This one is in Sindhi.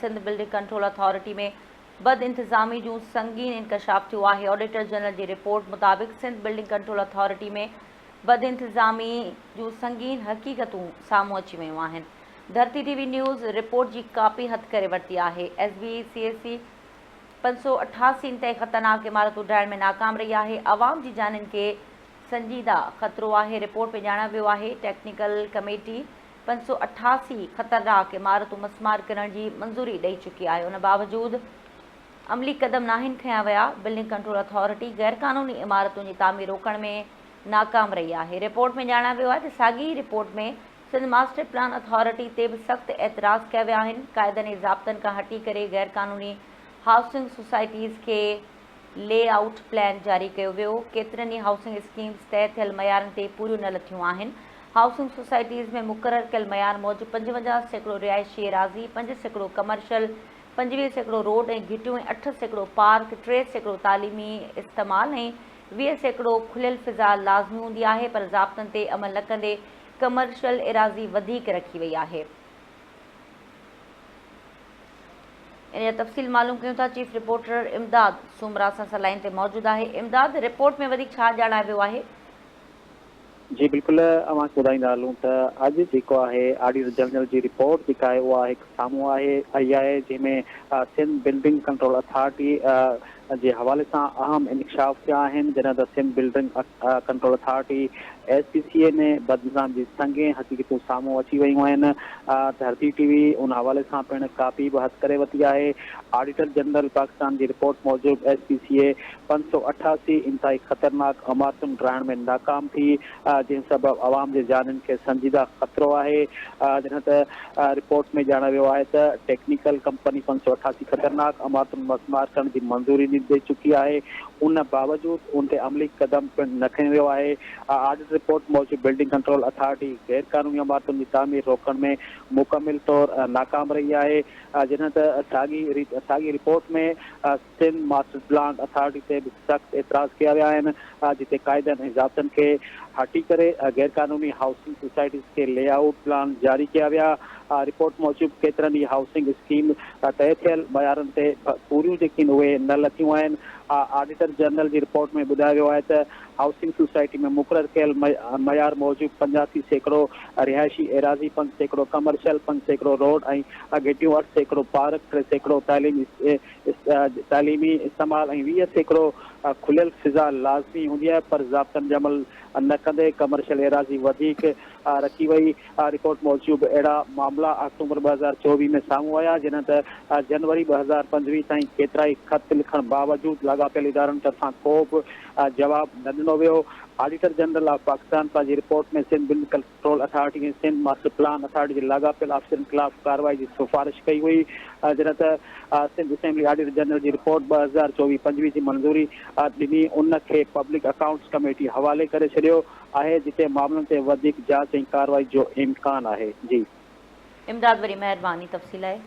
سنڌ بلڊنگ ڪنٽرول اٿارٽي ۾ بدانتظامي جون سنگين انڪشاف ٿيو آهي، آڊيٽر جنرل جي رپورٽ مطابق سنڌ بلڊنگ ڪنٽرول اٿارٽي ۾ بدانتظامي جون سنگين حقيقتون سامهون اچي ويون آهن، ڌرتي ٽي وي نيوز رپورٽ جي ڪاپي هٿ ڪري ورتي آهي، ايس بي سي اي سي 588 انتهائي خطرناڪ عمارتون ڊاهڻ ۾ ناڪام رهي آهي، عوام جي جانين کي سنجيده خطرو آهي، رپورٽ ۾ ڄاڻايو ويو آهي ٽيڪنيڪل ڪميٽي 588 خطرناڪ عمارتون مسمار ڪرڻ جي منظوري ڏئي چڪي آهي ان باوجود عملي قدم ناهن کنيا ويا، بلڊنگ ڪنٽرول اٿارٽي غيرقانوني عمارتن جي تعمير روڪڻ ۾ ناڪام رهي آهي. رپورٽ ۾ ڄاڻايو ويو آهي ته ساڳي ئي report ۾ Sindh master plan authority تي به سخت اعتراض ڪيا ويا آهن، قاعدن ۽ ضابطن کان هٽي ڪري غيرقانوني هائوسنگ سوسائٽيز کي لي آئوٽ پلان جاري ڪيو ويو، ڪيترن ئي هائوسنگ اسڪيمز طئي ٿيل معيارن تي پوريون نه لٿيون آهن، هائوسنگ سوسائٽيز ۾ مقرر ڪيل معيار موجب 55% رهائشي ايراضي، 5% ڪمرشل، 25% روڊ ۽ گهٽيون ۽ 8% پارڪ، 3% تعليمي استعمال ۽ 20% کليل فضا لازمي هوندي آهي پر ضابطن تي عمل نه ڪندي ڪمرشل ايراضي وڌيڪ رکي وئي آهي. ان جا تفصيل معلوم ڪيون ٿا چيف رپورٽر امداد سومرا اسان سان لائين تي موجود آهي امداد رپورٽ ۾ وڌيڪ ڇا ڄاڻايو ويو آهي؟ جي بلڪل اوهان کي ٻڌائيندا هلون ته اڄ جيڪو آهي آڊيٽر جنرل جي رپورٽ جيڪا آهي اها هڪ سامهون آهي آئي آهي جنهن ۾ سنڌ بلڊنگ ڪنٽرول اٿارٽي جي حوالي سان اهم انڪشاف ٿيا آهن جڏهن ته Sindh building control authority S P C A ۾ بدنظام جي سنگين حقيقتون سامهون اچي ويون آهن، ڌرتي ٽي وي ان حوالي سان پڻ ڪاپي به هٿ ڪري ورتي آهي، آڊيٽر جنرل پاڪستان جي رپورٽ موجب ايس پي سي اي 588 انتهائي خطرناڪ عمارتن ڊاهڻ ۾ ناڪام ٿي، جنهن سبب عوام جي جانين کي سنجيده خطرو آهي، جڏهن ته رپورٽ ۾ ڄاڻايو ويو آهي ته ٽيڪنيڪل ڪمپني 588 خطرناڪ عمارتن مسمار ڪرڻ جي منظوري ڏئي چڪي آهي، ان باوجود ان تي عملي قدم پڻ نه کنيو ويو آهي. آڊٽ رپورٽ موجب بلڊنگ ڪنٽرول اٿارٽي غير قانوني عمارتن جي تعمير روڪڻ ۾ مڪمل طور ناڪام رهي آهي، جڏهن ته ساڳي ساڳي report ۾ Sindh master plan authority تي به سخت اعتراض ڪيا ويا آهن، جتي قاعدن ۽ ضابطن کي هٽي ڪري غير قانوني هائوسنگ سوسائٽيز کي لي آئوٽ پلان جاري ڪيا ويا. رپورٽ موجب ڪيترن ئي هائوسنگ اسڪيم طئي ٿيل معيارن تي پوريون جيڪي آهن اهي نه لٿيون آهن. آڊيٽر جنرل جي رپورٽ ۾ ٻڌايو ويو آهي ته هائوسنگ سوسائٽي ۾ مقرر ڪيل معيار موجب 85% رهائشي ايراضي، 5% ڪمرشل، 5% روڊ ۽ گهٽيون، 8% پارڪ، 3% تعليمي استعمال ۽ 20% کليل فضا لازمي هوندي آهي پر ضابطن تي عمل نه ڪندي ڪمرشل ايراضي وڌيڪ رکي وئي. رپورٽ موجب اهڙا معاملا آڪٽوبر 2024 ۾ سامهون آيا، جڏهن ته جنوري 2025 تائين ڪيترائي خط لکڻ باوجود لاڳاپيل ادارن طرفان ڪو به جواب نه ڏنو ويو. آڊيٽر جنرل آف پاڪستان پنهنجي report ۾ Sindh building control authority ۽ Sindh master plan authority جي لاڳاپيل آفيسرن خلاف ڪارروائي جي سفارش ڪئي هئي، جڏهن ته سنڌ اسيمبلي آڊيٽر جنرل جي رپورٽ 2024 25 جي منظوري ڏني، ان کي پبلڪ اڪائونٽس ڪميٽي حوالي ڪري ڇڏيو. آهي جتي معاملن تي وڌيڪ جاچ ۽ ڪارروائي جو امڪان آهي. جي. امداد وري مهرباني تفصيل آهي.